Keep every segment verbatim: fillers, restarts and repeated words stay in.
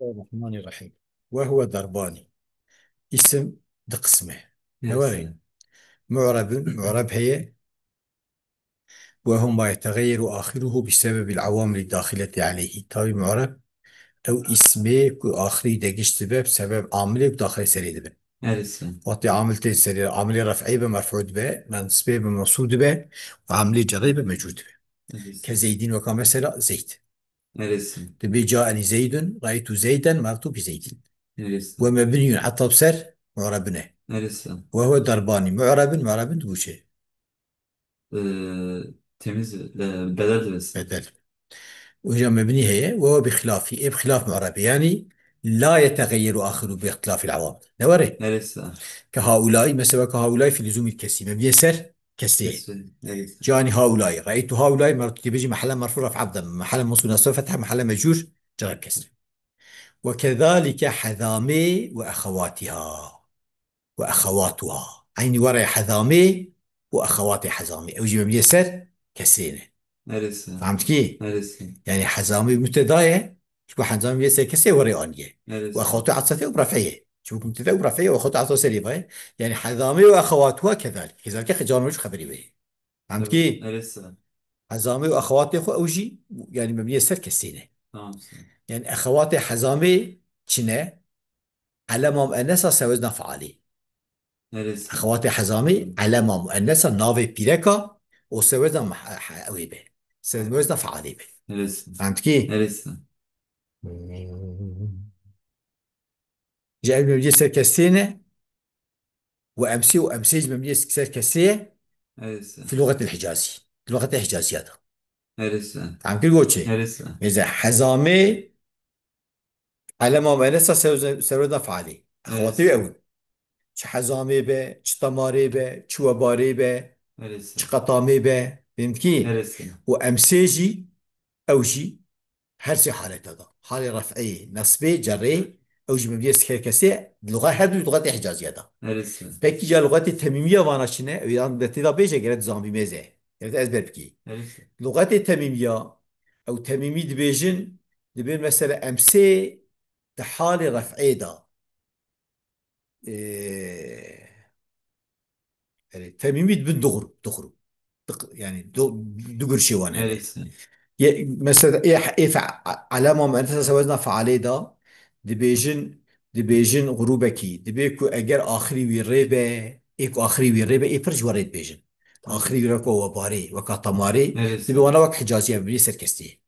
Bismillahirrahmanirrahim. Ve huve darbani. Îsim di qism e. Yes. Ne were? Mu'rebun, mu'reb heye. Ve huve ma yeteğeyyeru ahiruhu bi sebebil avamili dahileti aleyhi. Tabî mu'reb, ew îsmê ku axirî de giş dibe, bi sebeb amilê ku daxilê serê dibe. Her îsim. Wextê amil tên serê, amilê ref'ê be merfû dibe, mensibê be mensûb dibe, û amilê cerrê be mecrûr dibe. Her îsim. Ke Zeydîn weka mesela Zeyd. Her îsim. Dibê caenî Zeydun, raytu Zeyden, mertu bi Zeydin. Her îsim. Ve mebniyun, heta bi ser mu'rebin e. Her îsim. Ve huve darbani, mu'rebin, mu'rebin digoçe. Ee, temiz, e, bedel dibe. Bedel. Uca mebnî heye, ve huve bi xilafî, ê bi xilaf mu'rebê. Yanî, la yeteğeyyeru ahiru bi ihtilafil awamil. Ne were? Her îsim. Ke haulai, mesela ke haulai fi lüzumil kesî. Mebnî ser kesrê. Kesrê, her îsim. Canî haulai. Raytu haulai, mertu dibêjî mehele merfu raf'a bide. Mehele mensûb nasib fetha, mehele mecrûr, cerr kesre. Ve kezalike hezamê ve exewatiha. Ve exewatuha. Eynî were hezamê û exewatê hezamê. Ew jî mebnî ser kesrê ne. Her îsim. Fehm dikî? Her îsim. Yanî hezamê mübteda ye. Çimkû hezamê mebnî ser kesrê were aniye. Her îsim. Û exewatê atfetê û ref'ê ye. Çimkû mübteda û ref'ê ye û exewatê atfetê serî ye. Yanî hezamê û exewatuha kezalike. Kezalike xecan mecrûr xeberî were. Fehm dikî? Her îsim. Hezamê û exewatê xwe ew jî, yanî mebnî ser kesrê ne. Tamam, sağ ol. Yanî exewatê hezamê çi ne? Elema muennesa ser wezna fealê. Her îsim. Exewatê hezamê elema muennesa navê pîreka û ser wezna meh-, he-, ewê be. Ser wezna fealê be. Her îsim. Fehm dikî? Her îsim. Ji ev mebnî ser kesrê ne. Ve emsê û emsê jî mebnî ser kesrê ye. Her îsim. Fi luxetil hicazî. Luxetê hicazîya da. Her îsim. Fehm kir goçê? Her îsim. Mesela hezamê elema muennesa ser-, serweda fealê. Her îsim. Exewatê ew in. Çi hezamê be, çi temarê be, çi webarê be, her îsim, çi qetamê be. Fehmkî? Her îsim. Û emsê jî, ew jî her sê haleta da. Halê ref'ê, nesbê, cerrê, ew jî mebniyê ser kesrê, di luxa-, her du luxetê hicazîya da. Her îsim. Pekî ca luxetê temîmiya vana çi ne? Ew yan de tê da bêje, gere tu zanbî mêze. Gere tu ezber bikî. Her îsim. Luxetê temîmiya, ew temîmî dibêjin, dibên mesela emsê di halê ref'ê da. Ê, Erê, temîmî dibin du grup, du grup. Du q-, yani du, du gurşê wan hene. Erê, se- Ye, mesela, ê, ê fe-, a-, elema muennesa ser wezna fealê da, dibêjin, dibêjin grûbekî, dibê ku eger axirî wî rê be, ê ku axirî wî rê be, ê pir ji we rê dibêjin. Tamam. Axirî wî rê weka webarê, weka temarê, erê, se- dibê wana wek hicazî ye, bibînî ser kesrê.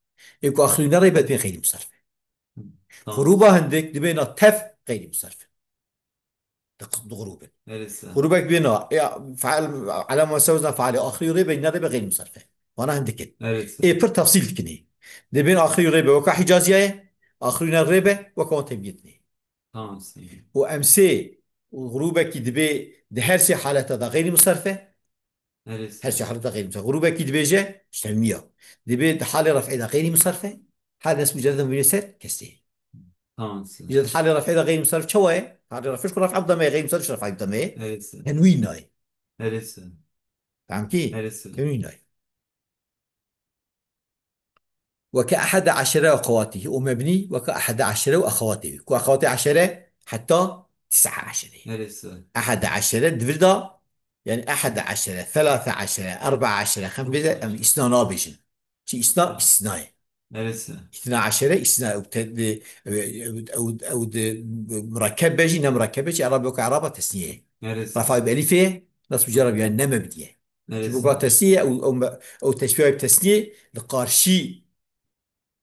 Ê ku axirî wî ne rê be, dibê xeyrî musarrif e. Tamam. Grûba hindik dibê na tev xeyrî musarrif e. Di q-, di grûbin. Erê, se- Grûbek bê na, ya, feal, elema ser wezna fealê, axirî rê be, ne rê be xeyrî musarrif e. Wana hindik in. Erê, se- Ê pir tefsîl dikinê. Dibên axirî rê be weka hicazîya ye, axirî ne rê be weka wan temîmî ye. Tamam, se- Û emsê û grûbekî dibê di her sê haleta de xeyrî musarrif e. Erê, se- Her sê haleta xeyrî musarrif. Grûbekî dibêje, işte miya. Dibê di halê ref'ê de xeyrî musarrif e. Hal nesb mucerred de bibîne ser kesrê. Tamam, se- Îca di halê ref'ê de xeyrî musarrif çawa ye? Halê ref'ê ku ref'a bidame ye, xeyrî musarrif ref'a bidame ye. Erê, se- Tenwîn nayê. Erê, se- Tamam ki? Erê, se- Tenwîn nayê. Weke ehede eşere û exewatî. Û mebnî weke ehede eşere û exewatê wî. Ku exewatê eşere heta tisa eşere. Erê, se- Ehede eşere di vir de, yani ehede eşere, selase eşere, erba eşere, xemse bêje, em îsna nabêjin. Çi îsna, îsna ye. Erê, se- Îsna eşere, îsna ew te-, ew, ew, ew, ew de murekkeb be jî, ne murekkeb be jî, Erab weke Eraba tesniye ye. Erê, se- Refa bi elîfê ye, nasb mucerreb yani ne mebnî ye. Erê, se- Çi bu ka tesniye, ew, ew me-, ew teşbîha bi tesniye, li qarşî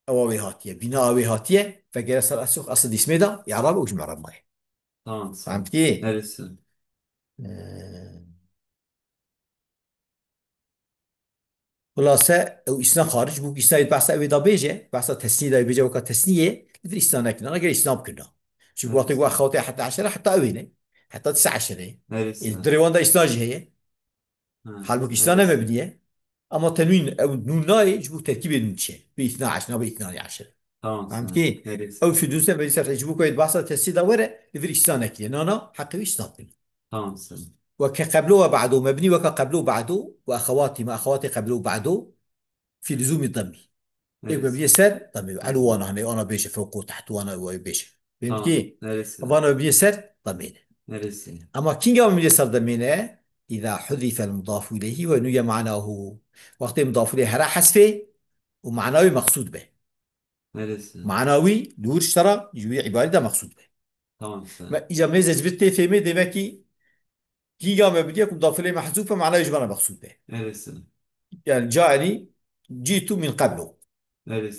ewa wê hatiye, bîna wê hatiye, vegere ser esl, esl dîsmê de, Erab û ji Erab maye. Tamam, se- Fehm kî? Erê, se- Ee, Xulase, ew îsna xaric bû, îsna yê behsa ew ê da bêje, behsa tesnî da bêje, weka tesnî yê, li vir îsna nekin, ana gere îsna bikin. Çi Evet. wextê ku xewtê heta eşere, heta ew ê ne. Heta tisa eşere. Evet. Ê, dirê wan da îsna jî heye. Ha, Halbûkî îsna evet. ne mebnî ye. Ama tenwîn, ew nûn nayê, ji bo terkîbê nûn çi ye. Bi îsna eşere, bi îsna eşere. Tamam, Fehm tamam. kî? Evet. Ew şu dûse be ser ji bo ku yê behsa tesnî da were, li vir îsna nekiriye. Nana, heqê wî îsna bikin. Tamam, tamam. Weke qeblo ve ba'do, mebnî weke qeblo ba'do, ve exewatî me, exewatê qeblo ba'do, fî luzûmî demmî. Ê ku bibîye ser demê. Elû wana hene, ana bêje fewqo, teht wana wê bêje. Fehmî kî? Vana bibîye ser demê ne. Ama kînga bibîye ser demê ne? Îza huzifel mudafu ileyhi ve nuye manahu. Wextê mudafu ileyhi hera hesfê û mana wî mexsûd be. Mana wî li wir ji te re ji wî îbarî de mexsûd be. Me, îca mêze ji vir tê fêmê, demek kî kînga me bibîye ku mudafu ileyhi mehzûf e, mana wî ji me re mexsûd be. Yani caenî cîtu min qeblu.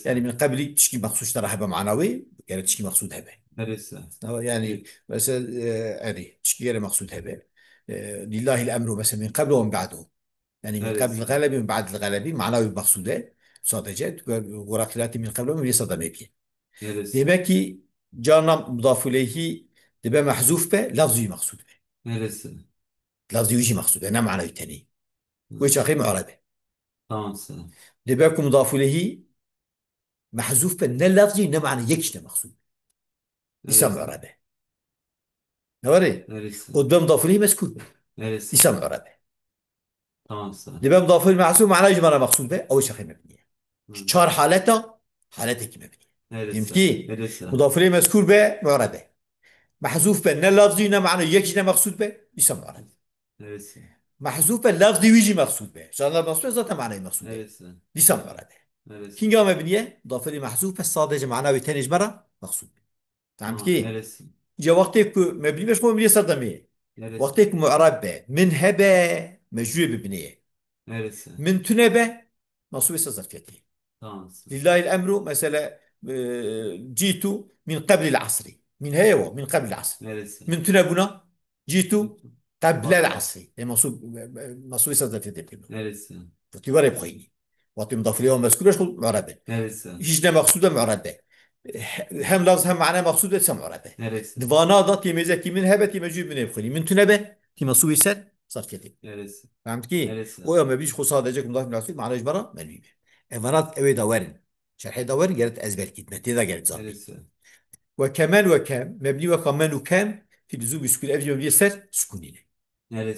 Yani min qeblî tişkî mexsûd ji te re hebe mana wê, gere tişkî mexsûd hebe. Yani mesela, e, erê, tişkî gere mexsûd hebe. E, lillahil emru mesela min qeblu ve min ba'du. Yani min qebl el-galebi, min ba'd el-galebi, mana wî mexsûd e. Sadece, gora xilatî min qebl min vê sada me bîye. Demek ki carna mudafu ileyhi dibe mehzûf be, lafzî wî mexsûd be. Lafzî wî jî mexsûd be, ne mana wî tenê. Wê çaxê mu'reb e. Dibe ku mudafu ileyhi mehzûf be, ne lafzî ne mana yek jî ne mexsûd. Dîsa mu'reb e. Ne were? Û dibe mudafu ileyhi mezkûr be. Dîsa mu'reb e. Dibe mudafu ileyhi mehzûf, mana jî mana mexsûd be, ew çaxê mebnî ye. Çar haleta, haletekî mebnî ye. Fehmî kî? Mudafu ileyhi mezkûr be, mu'reb e. Mehzûf be, ne lafzî ne mana yek jî ne mexsûd be, dîsa mu'reb e. Mehzûf be, lafzî wî jî mexsûd be. Sana mexsûd be, zaten manayî mexsûd be. Dîsa mu'reb e. Kînga mebnî ye? Mudafu ileyhi mehzûf be, sadece mana wê tenê ji me re mexsûd be. Fehmî kî? Îca wextê ku mebnî be, ji xwe mebnî ser demê ye. Wextê ku mu'reb be, min hebe, mecrûrê bi binê ye. Min tune be, mensûbê ser zerfiyetê. Lillahil emru, mesela, e, cîtu min qeblil asrî. Min heye wa, min qeblil asrî. Min tune bûna, cîtu qeblel asrî. E, mensûb, e, e, mensûbê ser zerfiyetê pê bû. Gotî were bixwînî. Wextê mudaf ileyh û mezkûr e, ji xwe mu'reb e. Hîç ne mexsûd e, mu'reb e. He-, hem lafz hem mane mexsûd e, dîsa mu'reb e. Di vana da tê mêzekî min hebe, tê mecrûr binê bixwînî. Min tune be, tê mensûbê ser zerfiyetê. Fehmî kî? O ya mebnî ji xwe sadece ku mudaf mexsûd, mane ji me re menfî be. Ev vana ew ê da werin. Şerhê da werin, gere tu ezber kî, me tê da gere tu zanî. Ve kemen ve kem, mebnî ve ka men û kem, fî luzûmî sukûn, ev jî mebnî ser sukûnî ne.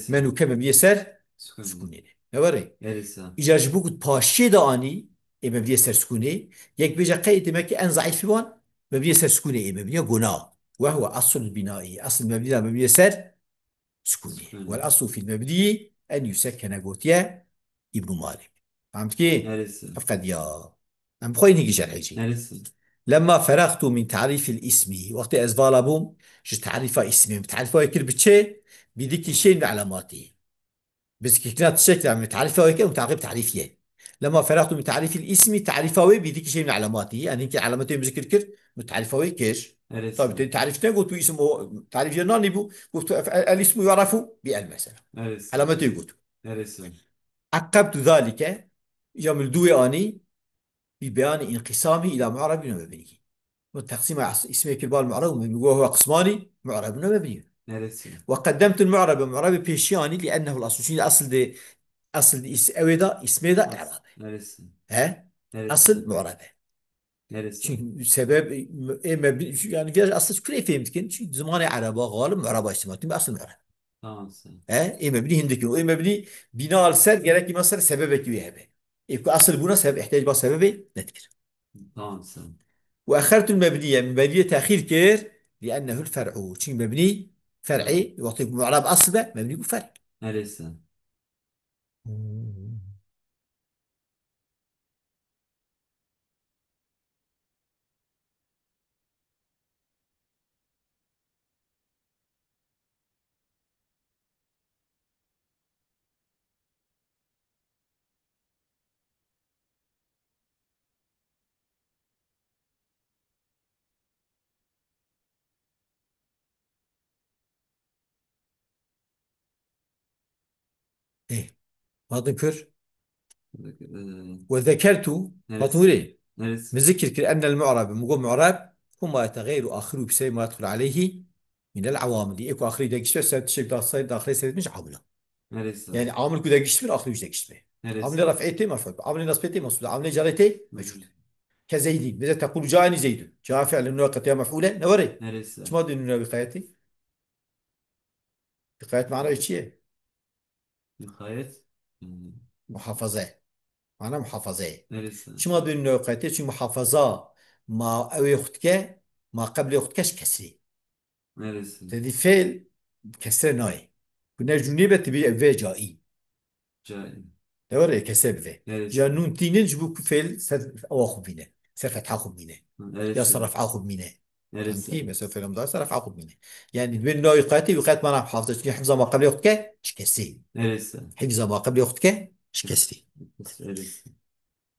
Men û kem mebnî ser sukûnê ne. Ne were? Îcar ji bo ku paşiyê de anî, ê mebnî ser sukûnê, yek bêje qey demek ki en zayîfî wan, mebnî ser sukûnê ê mebnî guna. Ve huve aslul bînaî. Asl mebnî de mebnî ser sukûnê. Vel aslu fil mebnî en yusekkene gotiye Îbnû Malik. Fehmî kî? Ev qediya. Em bixweynin hingî şerhê jî. Lemma feragtu min tarîfil îsmî. Wextê ez vala bûm, ji tarîfa îsmê. Tarîfa wê kir bi çi? Bi dikî şey min alamatî. Bi zikirkirina tiştek, em tarîfa wê kir, mutaqib tarîf ye. Lemma feragtu min tarîfil îsmî, tarîfa wê bi dikî şey min alamatî. Yanî hinkî alametê min zikir kir, min tarîfa wê kir. Tabî, te tarîf negot, tu îsim o, tarîf jê nanî bû, got tu el, el îsmu yu'rafu bi el mesela. Alametê got. Eqebtu zalike, ya min li dû wê anî, bi beyanî înqîsamî îla mu'rebîn û mebnî. Min teqsîma as-, îsmê kir bal mu'reb û mebnî. Got huve qismanî mu'rebîn û mebnî. Ve qeddemtul mu'rebe, mu'rebê pêşî anî, li ennehu l-aslu. Çünkü asıl de, asıl de is-, ew ê da, îsmê da i'rab e. He? Asıl mu'reb e. Çünkü sebep, e, mebnî, yani biraz asıl kurê fêm dikin. Çünkü zimanê ereba, galib mu'reba îstîmal dikin. Asıl mu'reb. He? Ê mebnî hindik in. Ê mebnî bîna li ser, gerek îma ser sebebekî wê hebe. Ê ku asıl bûna sebeb, ihtiyac ba sebebê nedikir. Ve exertul mebniye, mebniyê texîr kir, li ennehu l-fer'u. Çünkü mebnî fer'ê, wextê ku mu'rab asıl be, mebnî bû fer'ê. Ê, hatin kir. Ee, Ve zekertu, evet. Hatin wîrê. Evet. Min zikir kir, ennel mu'rab, min got mu'rab, huma yetegeyru axiru bi sebeb ma yedxulu aleyhi minel awamili. Ê ku axirî de gişte, ser tişek daxil, daxilê sebebmiş amila. Evet. Yani amil ku de giştibin, axirî de giştibin. Evet. Amilê raf'ê tê merfu, amilê nasbê tê mansûb, amilê cerê tê mecrûr. Ke zeydîn. Mesela tekulu caeni zeydun. Ca fi'lun ve qetiya mef'ule. Ne were? Evet. Çima dê nûna wîqayetê? Wîqayet mana wê çi ye? Wîqayet, hmm. Muhafaza. Mana muhafaza ye. Neresi? Çima dibê nûna wîqayetê? Çünkü muhafaza ma ewê xwe dike, ma qeblê xwe dike ji kesrê. Neresi? Te dî fêl kesre nayê. Ku ne cûnê be, tibî ev vê caî. Caî. Dewe rê kesre bive. Neresi? Ya nûn tînin ji bo ku fêl ser ewa xwe bîne. Ser fetha xwe bîne. Neresi? Ya ser raf'a xwe bîne. Neresi? Anladın mı? Mesela fêl em da ser raf'a xwe bîne. Yani dibê nûna wîqayetê, wîqayet mana muhafaza. Çünkü hifza ma qeblê xwe dike ji kesrê. Neresi? Hifza ma qeblê xwe dike ji kesrê. Neresi?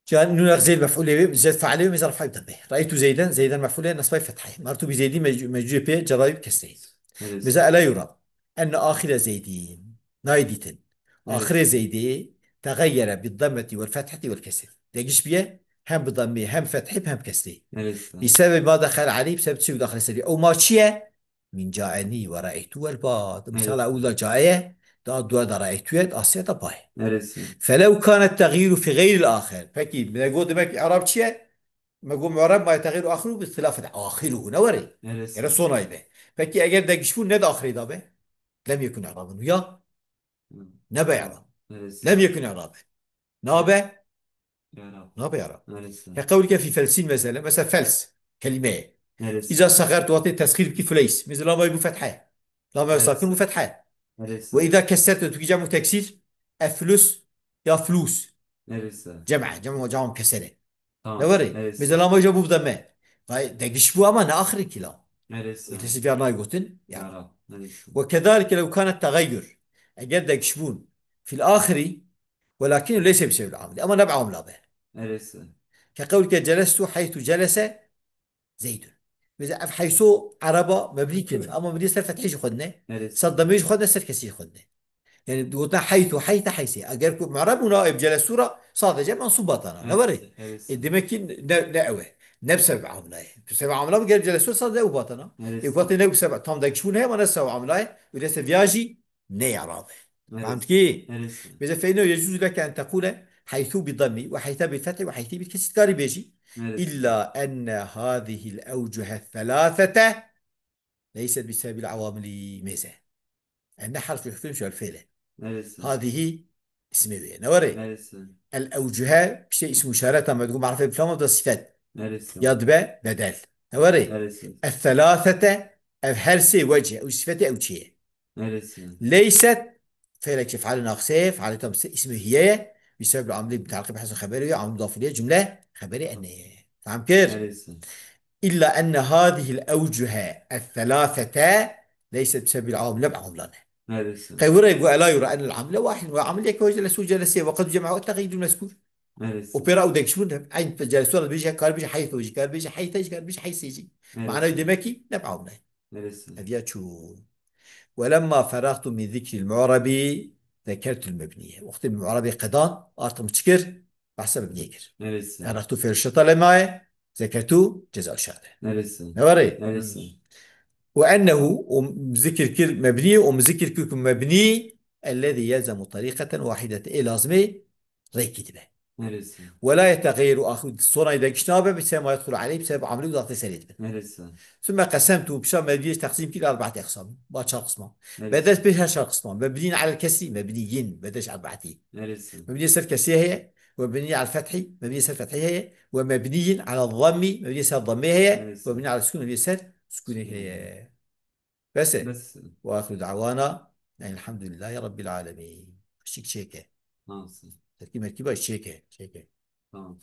Ca nûna Zeyd mef'ulê wê, Zeyd fe'ilê wê, mêza raf'a bidame. Ra'eytu Zeyden, Zeyden mef'ulê, nesbay fethayê. Marartu bi Zeydî mec-, mecûyê pê, cerrayê bi kesreyê. Neresi? Mêza ela yura. Enne ahire Zeydî. Nayê dîtin. Neresi? Axirê Zeydî, tegayyere bi dammeti vel fetheti vel kesri. Degiş biye, hem bi dammê, hem fethê, hem kesrê. Neresi? Bi sebebi ma dexel aleyh, bi sebebi çi daxil serî. Ew ma çi ye? Min caeni ve ra'eytu vel ba. Mesela, evet, ewla caeye, da dua da ra'eytuye, da asiye da baye. Neresi? Felev kanet teğyiru fi gheyril ahir. Peki, me got demek Arap çi ye? Me got mu'rab ma teğyiru ahiru bi ihtilafet ahiru. Ne were? Neresi? Yere sonay be. Peki, eger degişbûn ne de ahirê da be? Lem yekun i'rabun. Ya? Hı. Ne be i'rab. Neresi? Lem yekun i'rab. Nabe? Yara. Nabe yara. Neresi? Ke qewlike fi felsîn mesele. Mesela fels. Kelimeye. Neresi? İza saxert wextê tesxîr bikî fuleys. Mesela lama bu fethe. Lama sakin bu fethe. Neresi? Ve iza kesert tu ki cemu teksir. Eflus ya flus. Neresi? Cem'e. Cem'e cem'e kesere. Tamam. Ne were? Neresi? Mesela lama bu da me. Vay degiş bu ama ne ahirî kila. Neresi? Ötesi bir anayı götün. Ya. Yara. Neresi? Ve kezalike lev kanet tegayyur. Eger degiş bûn. Fil ahiri. Welakin leyse bi sebebil amilî. Ama ne bi amila be. Neresi? Ke qewlike celestu heytu celese Zeydun. Mesela ev heyso Araba mebnî kirin. Ama mebnî ser fethê jî xwe dine. Neresi? Ser demê jî xwe dine, ser kesî jî xwe dine. Yani gotina heytu, heyte, heyse. Eger ku mu'rab bûna, ev celestu ra sadece mensûb batana. Ne were? Neresi? Neresi? E, demek ki ne, ne ew e. Ne bi sebeb amila ye. Bi sebeb amila bi gel celestu sadece ew batana. Neresi? E, wextê ne bi sebeb tam degiş bûn heye ama ne sebeb amila ye. Öyleyse viya jî ne yara be. Neresi? Fehmtkî? Neresi? Bêje, fe innehu yecuzu leke en tekule heythu bi dammi ve heytha bil fethi ve heythi bil kesri, karî bêjî. Neresi? İlla enne hazihil evcuhe selâsete leyset bi sebebil avamili mêze. Enne harfu hüküm şöyle fe'le. Neresi? Hazihi ismi ve. Ne var? Neresi? El evcuhe işte ismu işaret ama bu marife bir tamam da sifet. Neresi? Ya dibe bedel. Ne var? Neresi? Es selâsete ev her sê vecih, ew sifetê ew çi ye? Neresi? Leyset, fe'lek çi fe'lê naqisê, fe'lê tam se-, ismi hiye ye. Bi sebeb amilî bi te'qîb hesn xeberê ye, amil mudafiliye cümle xeberê enne ye. Feham kir? Neresi? İlla enne hazihil evcuhe es selâsete leyset bi sebebil amile bi amilane. Neresi? Qey wire gu ela yura enel amile wahid ve amil yek ve celese ve celese ve qad cem'a ve teğyidul mezkur. Neresi? O pêra ew degiş bûn, eyn celesu ra bêje, kar bêje heyt, kar bêje heyt, kar bêje heyt, kar bêje heyt sêjî. Neresi? Mana demek ki ne bi amile. Neresi? Ev ya çû. Welemma feragtu min zikril mu'rabi zekertul mebniye. Wextê mu'rabê qedan, artık çi kir? Behsa mebniyê kir. Neresi? Feragtu fi'l şerta lemaye, zekertu ceza şerde. Neresi? Ne var ê? Neresi? Ve ennehu, o zikir kir mebniyê, o zikir kir ku mebnî, ellezî yelzemu tariqeten wahideten. Ê lazimê rêkî dibe. Neresi? Ve la yetegeyyeru ahiru, sonayî de giş nabe, bi sema yedxulu aleyh, bi sebeb amilî û daxilê serê dibe. Neresi? Sümme qesemtu, pişa mevdiyê teqsîm kir, erbaate eqsam. Ba çar qisman. Neresi? Bedeş pêş her çar qisman. Mebnîn alel kesrî, mebnîyin, bedeş erbaatî. Neresi? Mebnî ser kesrî heye, ve mebnî alel fethî, mebnî ser fethî heye, ve mebnîyin alel zammî, mebnî ser zammê heye, neresi? Ve mebnî alel sukûn, mebnî ser sukûnê heye. Bes e. Bes. Ve ahiru da'wana enilhamdülillahî rabbil alemîn. Şik çêke. Nasıl? Terkîb merkîba çêke. Çêke. Tamam.